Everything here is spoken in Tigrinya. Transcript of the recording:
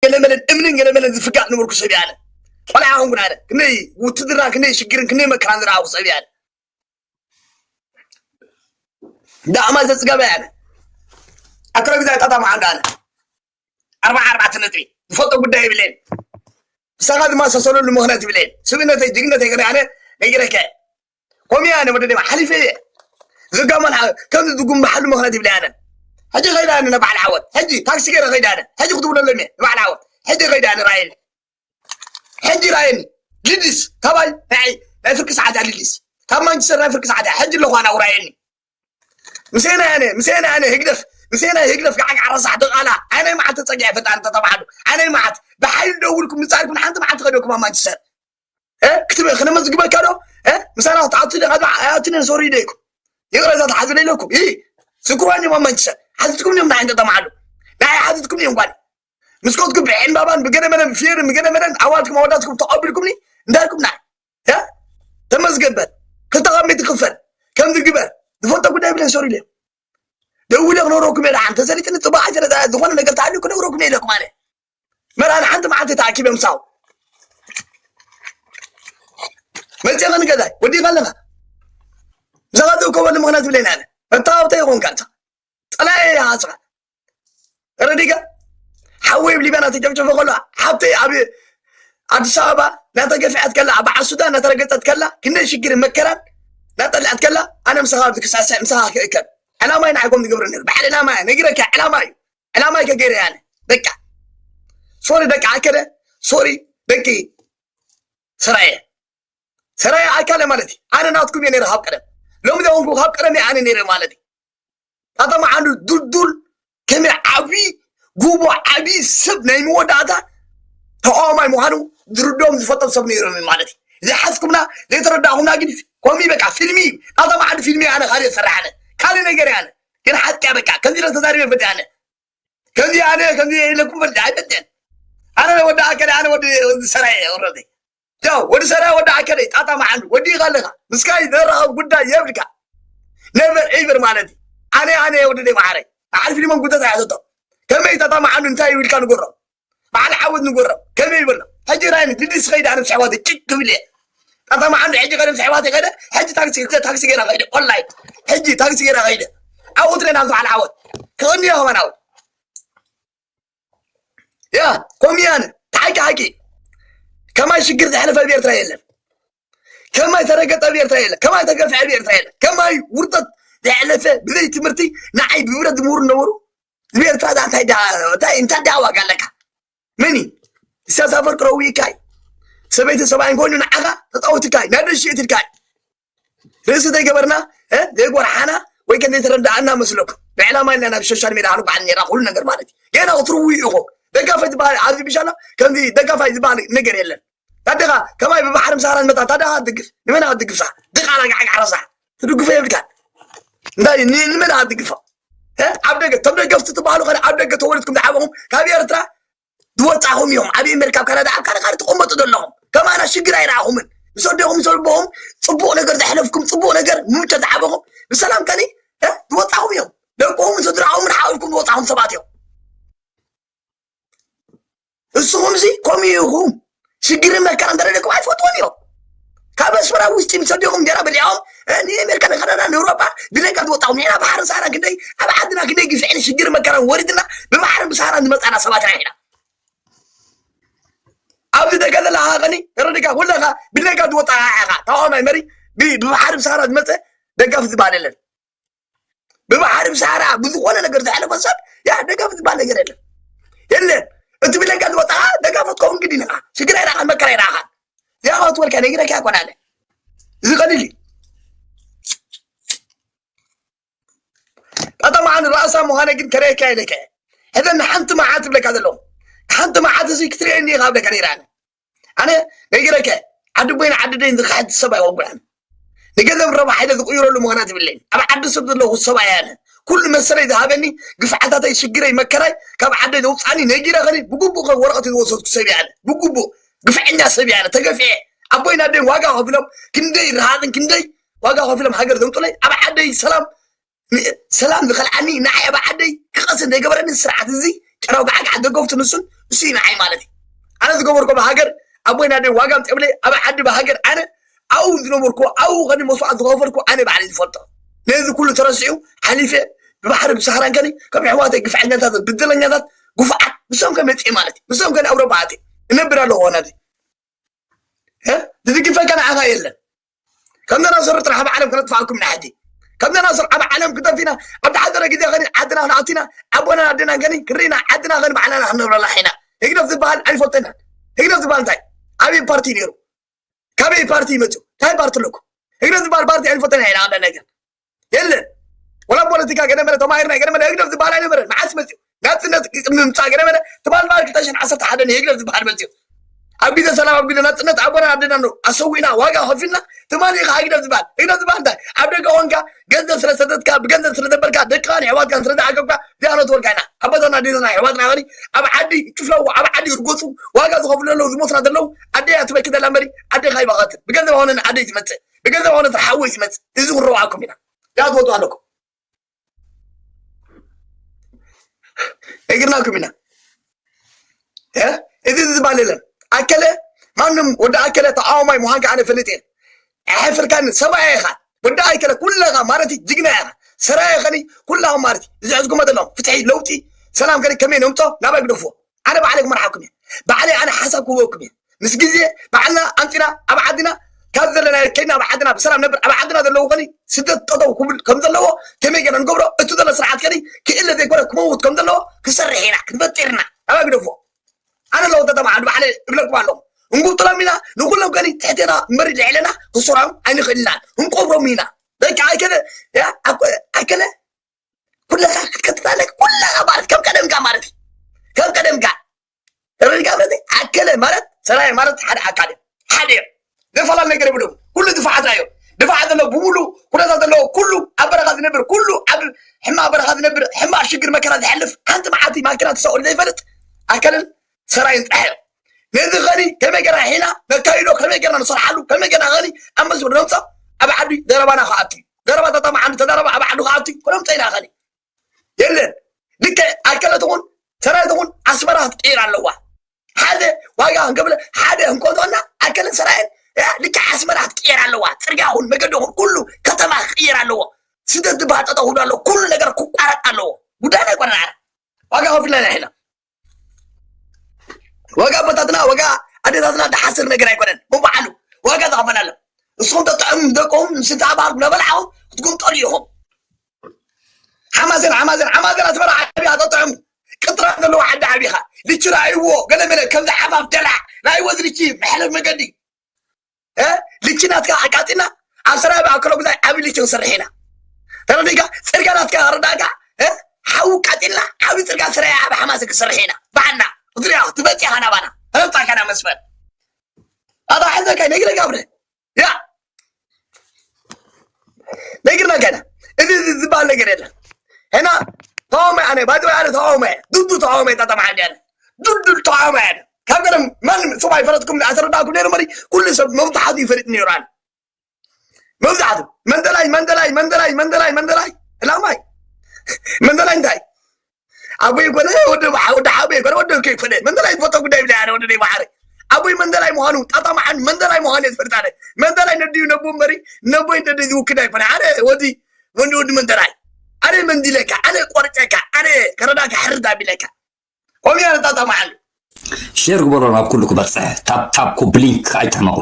ገለመለን እምንን ገለመለን ዝፍጋእ ዝነበርኩ ሰብ እየ ኣነ። ቆልዓ ኾንኩን ኣነ ክንደይ ውትድርና ክንደይ ሽግርን ክንደይ መከራን ዝረኣኹ ሰብ እየ ኣነ። ዳእማ ዘጽገበ ኣነ ኣክረግዛ ጣጣ መዓንዳ ኣነ ኣርባዓ ኣርባዕተ ነጥቢ ዝፈልጦ ጉዳይ ይብለን። ንስኻ ዝመሳሰለሉ ምኽንያት ይብለን። ስብእነተይ ጅግነተይ ገለ ኣነ ነጊረከ። ኮሚያ ኣነ ወደ ደማ ሓሊፈ እየ። ዝጋመን ከምዚ ዝጉምባሓሉ ምኽንያት ይብለ ኣነ። ሕጂ ኸይዳ ኣነ ንበዓል ዓወት። ሕጂ ታክሲ ገይረ ኸይዳ ኣነ። ሕጂ ክትብለሎም እየ ንበዓል ዓወት። ሕጂ ኸይዳ ኣነ ራእየኒ። ሕጂ ራእየኒ። ሊድስ ካባይ ናይ ናይ ፍርቂ ሰዓት እያ ሊድስ። ካብ ማንቸስተር ናይ ፍርቂ ሰዓት እያ። ሕጂ ኣለኹ ኣነ ራእየኒ። ምሴና ኣነ ምሴና ኣነ ህግደፍ ምሴና ህግደፍ ጋዓጋዕ ረሳሕ ደቓላ። ኣነይ መዓት ተጸጊዐ ፈጣን ተተባዕሉ። ኣነይ መዓት ብሓይሉ ደውልኩም ምጻልኩም ሓንቲ መዓት ኸደኩም ኣብ ማንቸስተር። እ? ክትበ-፣ ክነመዝግበካ ዶ? እ? ምሳና ክትኣቱ ዶ? ካብ ኣያቱን ሶሪ ኢለይኩም። ይቕረታ ትሓዙ ኢለኩም። እ? ዝክርዋ እዮም ኣብ ማንቸስተር። ሓቲትኩም እዮም ንዓይ እንተጠማዕሉ። ንዓይ ሓቲትኩም እዮም ጓል። ምስ ኮትኩም ብዕምባባን ብገለመለን ብፌርን ብገለመለን ኣዋልድኩም ኣወዳትኩም ተቐቢልኩምኒ። እንታይ ኢልኩም ንዓይ? እ? ተመዝገበን። ክልተ ካብ ሚእቲ ክፈል። ከምዚ ግበር። ዝፈልጦ ጉዳይ ብለን ሶሪ ኢለ። ደውለ ክነግረኩም እየ። ደሓን ተሰሊጥኒ ጽቡቕ ኣይተረዳ-፣ ዝኾነ ነገር ተሃልዩ ክነግረኩም እየ ኢለኩም ኣነ። መርኣን ሓንቲ መዓልቲ ተኣኪበ ምሳው መፅእ ኸን ገዛይ ወዲኻ ኣለኻ። ምሳኻ ዝእከበሉ ምኽንያት ይብለና ኣነ። መተባብተ ይኾንካ ንስኻ። ጸላኢ ኢኻ ንስኻ። ተረዲካ? ሓወይ ኣብ ሊብያ እናተጨፍጨፈ ከሎ፣ ሓብተይ ኣብ ኣዲስ ኣበባ እናተገፍዐት ከላ፣ ኣብ በዓል ሱዳን እናተረገጸት ከላ፣ ክንደይ ሽግርን መከራን እናጠልዐት ከላ፣ ኣነ ምሳኻ ኣብዚ ክሳስዕ፣ ምሳኻ ክእከብ። ዕላማይ ንዓይ ከምኡ ዝገብር ነይሩ። በዓል ዕላማ እየ፣ ነጊረካ፣ ዕላማ እዩ። ዕላማይ ከገይረ እየ ኣነ። በቃ። ሶሪ ደቂ ኣከለ፣ ሶሪ ደቂ ሰራየ። ሰራየ ኣካለ ማለት እዩ። ኣነ ናትኩም እየ ነይረ ካብ ቀደም። ሎሚ ዘበንኩ ካብ ቀደም እየ ኣነ ነይረ ማለት እዩ። ጣጣ መዓንዱ ዱልዱል ከመይ ዓቢ ጉቦ ዓቢ ሰብ ናይ መወዳእታ ተቃዋማይ ምዃኑ ዝርድኦም ዝፈልጦም ሰብ ነይሮም እዩ ማለት እዩ። ዘይሓዝኩምና ዘይተረዳእኩምና ግን ኮሚ በቃ ፊልሚ እዩ። ጣጣ መዓንዱ ፊልሚ እየ ኣነ ካልእ ዝሰርሕ ኣነ ካልእ ነገር እየ ኣነ ግን ሓቂ እያ በቃ ከምዚ ኢለ ተዛሪበ ፈዲ ኣነ ከምዚ ኣነ ከምዚ ኢለኩም ፈልጥ ኣይፈልጥን። ኣነ ወዲ ኣከለ ኣነ ወዲ ወዲ ሰራየ ወረደ ያው ወዲ ሰራየ ወዲ ኣከለ ጣጣ መዓንዱ ወዲ ኣለኻ ምስካይ ዘራኸብ ጉዳይ የብልካ። ነበር ኤቨር ማለት እዩ። ኣነ ኣነ ወዲ ደይ መዓረይ በዓል ፊልሞን ጉተት ኣያዘቶ ከመይ ጣጣ መዓንዱ እንታይ ይብልካ ንገሮ። በዓል ዓወት ንገሮ ከመይ ይበሎ። ሕጂ ራይኒ ድድስ ኸይደ ኣነ ምስ ኣሕዋተይ ጭጭ ክብል እየ። ጣጣ መዓንዱ ሕጂ ከደ ምስ ኣሕዋተይ ከደ ሕጂ ታክሲ ክልተ ታክሲ ገይረ ኸይደ ኦንላይን ሕጂ ታክሲ ገይረ ኸይደ። ኣብኡ ትረና ምስ በዓል ዓወት ክቕንዮ ከማን ዓወት ያ ኮምያነ ሓቂ ሓቂ ከማይ ሽግር ዘሕለፈ ኣብ ኤርትራ የለን። ከማይ ተረገጠ ኣብ ኤርትራ የለን። ከማይ ተገፍዐ ኣብ ኤርትራ የለን። ከማይ ውርጠት ዘሕለፈ ብዘይ ትምህርቲ ንዓይ ብብረት ዝምህሩ ነበሩ። ኣብ ኤርትራ እዛ እንታይ ዳ-፣ እንታይ እንታይ ደኣ ዋጋ ኣለካ? መን እዩ? ኢሳያስ ኣፈወርቂ ረዊእካ እዩ። ሰበይቲ ሰብኣይን ኮይኑ ንዓኻ ተጻወትካ እዩ። ናይ ደሽ የእትልካ እዩ። ርእሲ ዘይገበርና እ ዘይጎርሓና ወይ ከ ዘይተረዳእና መስለኩም ብዕላማ ኢልና ናብ ሶሻል ሜድያ ክንጓዓዝ ነርና ኩሉ ነገር ማለት እዩ። ገና ክትርዉ ኢኹም። ደጋፋይ ዝበሃል ኣብዚ ብሻላ ከምዚ ደጋፋይ ዝበሃል ነገር የለን። ታደኻ ከማይ ብባሕሪ ምሳራ ዝመጣ ታደኻ ትድግፍ ንመን ኣትድግፍ ሳ ድቓላ ጋዕጋዕረሳ ትድግፎ የብልካን። እንታይ ን-፣ ንመን ኣትድግፎ እ ኣብ ደገ ከም ደገፍቲ ትበሃሉ ከ ኣብ ደገ ተወለድኩም ዝዓበኹም ካብ ኤርትራ ዝወጻኹም እዮም። ኣብ ኣሜሪካ፣ ኣብ ካናዳ፣ ኣብ ካልእ ካልእ ትቕመጡ ዘለኹም ከማና ሽግር ኣይረኣኹምን። ምስ ኣዴኹም ምስ ኣቦኹም ጽቡቕ ነገር ዘሕለፍኩም፣ ጽቡቕ ነገር ምምቸት ዝዓበኹም ብሰላም ከኒ እ ዝወጻኹም እዮም። ደቅኹም ስድራኹምን ሓዊስኩም ዝወጻኹም ሰባት እዮም። ንስኹም እዚ ከምኡ ኢኹም። ሽግርን መከራን ተረዲእኩም ኣይትፈልጥዎን እዮም። ካብ ኣስመራ ውሽጢ ምስ ኣዴኹም እንጀራ በሊዖም እ ንኣሜሪካ ንካናዳ ንኤውሮጳ ብደጋ ዝወጻኹም ንሕና ባሕሪ ሰሃራ ክንደይ ኣብ ዓድና ክንደይ ግፍዕን ሽግርን መከራን ወሪድና ብባሕርን ብሰሃራን ዝመጻና ሰባት ኢና። ኣብዚ ደገ ዘለኻ ኸኒ ተረዲካ ኩለኻ ብደጋ ዝወጣኻ ኢኻ ተቃዋማይ መሪ ብ-፣ ብባሕሪ ብሰሃራ ዝመፀ ደጋፊ ዝበሃል የለን። ብባሕሪ ብሰሃራ ብዝኾነ ነገር ዘሕለፈ ሰብ ያ ደጋፊ ዝበሃል ነገር የለን። የለን። እቲ ብደጋ ዝወጣኻ ደጋፊ ትኸውን ግድን ኢኻ። ሽግር ኣይረኣኻን መከራ ኣይረኣኻን። እዚኣ ክትበልካ ነጊረካ ኣይኮናለ። እዚ ቀሊል እዩ። ጠጠማዓን ራእሳ ምዃነ ግን ከረየካ ኢለካ እየ። ሕዘ ንሓንቲ መዓት እብለካ ዘለኹ። ሓንቲ መዓት እዚ ክትርእየኒ ኢኻ እብለካ ነይረ ኣነ። ኣነ ነጊረካ እየ። ዓዲ ቦይን ዓዲ ደይን ዝኽሕድ ሰብ ኣይኮንኩን ኣነ። ንገንዘብ ረብሓ ኢለ ዝቕይረሉ ምኽንያት የብለይን። ኣብ ዓዲ ሰብ ዘለኹ ሰብ ኣየ ኣነ። ኩሉ መሰለይ ዝሃበኒ፣ ግፍዓታተይ፣ ሽግረይ፣ መከራይ ካብ ዓደይ ዘውፅኣኒ ነጊረ ኸኒ ብግቡእ ከ ወረቐት ዝወሰድኩ ሰብ እየ ኣነ። ብግቡእ ግፍዐኛ ሰብ እየ ኣነ። ተገፊዐ። ኣቦይን ኣደይን ዋጋ ከፊሎም ክንደይ ረሃፅን ክንደይ ዋጋ ከፊሎም ሃገር ዘምፁለይ ኣብ ዓደይ ሰላም ሰላም ዝኸልዓኒ ንዓይ ኣብ ዓደይ ክቐስን ዘይገበረኒ ስርዓት እዚ ጨራው ጋዕጋዕ ደገፍቱ ንሱን እሱ እዩ ንዓይ ማለት እዩ። ኣነ ዝገበርኩ ብሃገር ኣቦይን ኣደይን ዋጋ ኣምፂኦምለይ ኣብ ዓዲ ብሃገር ኣነ ኣብኡ ዝነበርኩ ኣብኡ ከኒ መስዋዕት ዝኸፈልኩ ኣነ ባዕለይ ዝፈልጦ። ነዚ ኩሉ ተረሲዑ ሓሊፈ ብባሕሪ ብሳህራን ከኒ ከም ኣሕዋተይ ግፍዐኛታት በደለኛታት ግፉዓት ንሶም ከ መፅእ ማለት እዩ ንሶም ከኒ ኣብ ረባዕቲ እነብር ኣለኹ ናብዚ ዝድግፈካ ንዓኻ የለን። ከምዛ ናስር ጥራሕ ኣብ ዓለም ክነጥፍኣኩም ኢና ሕጂ። ከምዛ ናስር ኣብ ዓለም ክጠፊና ኣብ ዝሓደረ ግዜ ከኒ ዓድና ክነኣቲና ኣቦና ኣደና ከኒ ክርኢና ዓድና ከኒ ባዕልና ክንነብረላ ኢና። ህግደፍ ዝበሃል ኣይንፈልጦ ኢና። ህግደፍ ዝበሃል እንታይ? ኣበይ ፓርቲ ነይሩ? ካበይ ፓርቲ ይመፅኡ? እንታይ ፓርቲ ኣለኩም? ህግደፍ ዝበሃል ፓርቲ ኣይንፈልጦ ኢና። ኢላ ቀንዳ ነገር የለን። ወላ ፖለቲካ ገለ መለ ተማሂርና ገለ መለ ህግደፍ ዝበሃል ኣይነበረን። መዓስ መፅኡ? ናፅነት ቅድሚ ምምፃእ ገለ መለ ትማል በዓል ክልተ ሽሕን ዓሰርተ ሓደን እዩ ህግደፍ ዝበሃል መፅኡ። ኣብ ግዜ ሰላም ኣብ ግዜ ናፅነት ኣቦና ኣደና ነው ኣሰዊእና ዋጋ ከፊልና ትማሊ ኢኻ ህግደፍ ዝበሃል ህግደፍ ዝበሃል እንታይ ኣብ ደገ ኮንካ ገንዘብ ስለ ሰደትካ ብገንዘብ ስለ ዘበልካ ደቅኻን ኣሕዋትካን ስለ ዝዓገብካ እዚኣ ነትወልካ ኢና ኣቦታትና ኣዴታትና ኣሕዋትና ከኒ ኣብ ዓዲ ይጭፍለዉ ኣብ ዓዲ ይርጎፁ ዋጋ ዝኸፍሉ ዘለዉ ዝሞትና ዘለዉ ኣደይ እያ ትበኪ ዘላ እምበሪ ኣደይ ካይባ ቀትል ብገንዘብ ኾነ ኣደይ ትመፅእ ብገንዘብ ኾነ ሓወይ ትመፅእ እዚ ክንረብኣኩም ኢና እዚኣ ትወፁ ኣለኩም ነጊርናኩም ኢና። እ? እዚ ዝበሃል የለን። ኣከለ ማንም ወዲ ኣከለ ተቃዋማይ ምዃንካ ኣነ ፈልጥ እየ። ኣሕፍርካኒ ሰብኣይ ኢኻ። ወዲ ኣከለ ኩለኻ ማለት እዩ ጅግና ኢኻ። ሰራየ ኸኒ ኩላኹም ማለት እዩ። እዚ ሕዝኩሞ ዘለኹም ፍትሒ ለውጢ ሰላም ከኒ ከመይ ነምጾ ናባይ ግደፍዎ። ኣነ ባዕለይ ክመርሓኩም እየ። ባዕለይ ኣነ ሓሳብ ክህበኩም እየ። ምስ ግዜ ባዕልና ኣምፂና ኣብ ዓድና ካብ ዘለና ከይድና ኣብ ዓድና ብሰላም ነብር ኣብ ዓድና ዘለዉ ከኒ ስደት ጠጠው ክብል ከም ዘለዎ ከመይ ገይረ ንገብሮ እቲ ዘሎ ስርዓት ከኒ ክእለ ዘይኮነ ክመውት ከም ዘለዎ ክሰርሕ ኢና ክንፈጥር ኢና ኣባ ግደፎ ኣነ ኣለዎ ተተማ ዓዱ ባዕለ እብለኩም ኣለኹ እንጉጥሎም ኢና ንኩሎም ከኒ ትሕቴና እምበሪ ልዕለና ክሱራም ኣይንኽእል ኢና ክንቆብሮም ኢና በቃ ኣይከለ ኣይከለ ኩለኻ ክትከትታለክ ኩለኻ ማለት ከም ቀደምካ ማለት እዩ ከም ቀደምካ ተረዲካ ብለቲ ኣከለ ማለት ሰራየ ማለት ሓደ ኣካል እዩ ሓደ እዩ ዘፈላል ነገር የብሉ ኩሉ ድፋዓት ናዮ ድፋዓት ዘለዎ ብሙሉ ኩነታት ዘለዎ ኩሉ ኣብ በረኻ ዝነብር ኩሉ ኣብ ሕማቅ በረኻ ዝነብር ሕማቅ ሽግር መከራ ዝሓልፍ ሓንቲ መዓልቲ ማኪና ተሰቁሉ ዘይፈልጥ ኣከልን ሰራይን ጥራሕ እዮም ነዚ ኸኒ ከመይ ገርና ሒና ነካይዶ ከመይ ገርና ንሰርሓሉ ከመይ ገርና ኸኒ ኣብ መስመር ነምፃ ኣብ ዓዲ ዘረባና ከኣቱ እዩ ዘረባ ተጠማዓኒ ተዛረባ ኣብ ዓዲ ከኣቱ እዩ ክነምፀ ኢና ኸኒ የለን ልክዕ ኣከለ ትኹን ሰራይ ትኹን ኣስመራ ክትቅይር ኣለዋ ሓደ ዋጋ ክንገብለ ሓደ ክንቆጥበና ኣከለን ሰራየን ልክዕ ኣስመራ ክትቅየር ኣለዋ ፅርግያ ኹን መገዲ ኹን ኩሉ ከተማ ክቅየር ኣለዎ ስደት ዝበሃል ጠጠው ክብሉ ኣለዎ ኩሉ ነገር ክቋረጥ ኣለዎ ጉዳይና ኣይኮነን ኣነ ዋጋ ከፍልና ኢና ዋጋ ኣቦታትና ዋጋ ኣዴታትና ዝሓስር ነገር ኣይኮነን ብባዕሉ ዋጋ ዝኸፈል ኣሎ ንስኹም ተጥዕም ደቅኹም ምስ ተባሃልኩም ነበልዓኹም ክትጉምጠሉ ኢኹም ሓማሴን ሓማሴን ሓማሴን ኣስመራ ዓብያ ተጥዕም ቅጥራ ዘለዎ ዓዲ ዓቢኻ ልቺ ረኣይዎ ገለመለ ከምዚ ዓፋፍ ደላዕ ናይ ወዚ ልቺ መሕለፍ መገዲ ልቺ ናትካ ኣቃጢና ኣብ ሰራዊ ኣከሎ ጉዛይ ዓብዪ ልቺ ክንሰርሕ ኢና ተረዲካ ፅርጋ ናትካ ረዳእካ ሓዊ ቃጢልና ዓብዪ ፅርጋ ስራያ ኣብ ሓማስ ክንሰርሕ ኢና ባዕልና ክትሪኣ ክትመፅእ ኢኻ ናባና ረምፃካ ናብ መስፈር ኣታ ሕዘካ ነግረ ጋብረ ያ ነግርና ገና እዚ ዝበሃል ነገር የለን ሕና ተቃውሞ ኣነ ባይዘ ኣነ ተቃውሞ እየ ዱዱ ተቃውሞ እየ ጣጣ መሓመድ ኣነ ዱዱል ተቃውሞ እየ ካብ ቀደም ማንም ሰብ ኣይፈለጥኩም ኣስረዳእኩም ነይሩ መሪ ኩሉ ሰብ መብዛሕቱ ይፈልጥ ነይሩ ኣነ መብዛሕቱ መንደላይ መንደላይ መንደላይ መንደላይ መንደላይ ዕላማይ መንደላይ እንታይ ኣቦይ ኮነ ወዲ ወዲ ሓወይ ኮነ ወዲ ከይኮነ መንደላይ ዝፈቶ ጉዳይ ብላ ኣነ ወዲ ባሕሪ ኣቦይ መንደላይ ምዃኑ ጣጣ መሓን መንደላይ ምዃኑ እየ ዝፈልጥ ኣነ መንደላይ ነድዩ ነቦ እምበሪ ነቦይ እንተደ ዝውክድ ኣይኮነ ኣነ ወዲ ወዲ ወዲ መንደላይ ኣነ መንዲለካ ኣነ ቆርጨካ ኣነ ከረዳካ ሕርድ ኣቢለካ ከምኡ እያ ጣጣ መሓን ሼር ግበሮ ናብ ኩሉ ክበፅሕ ታብ ታብ ኮፕሊንክ ኣይትሕመቑ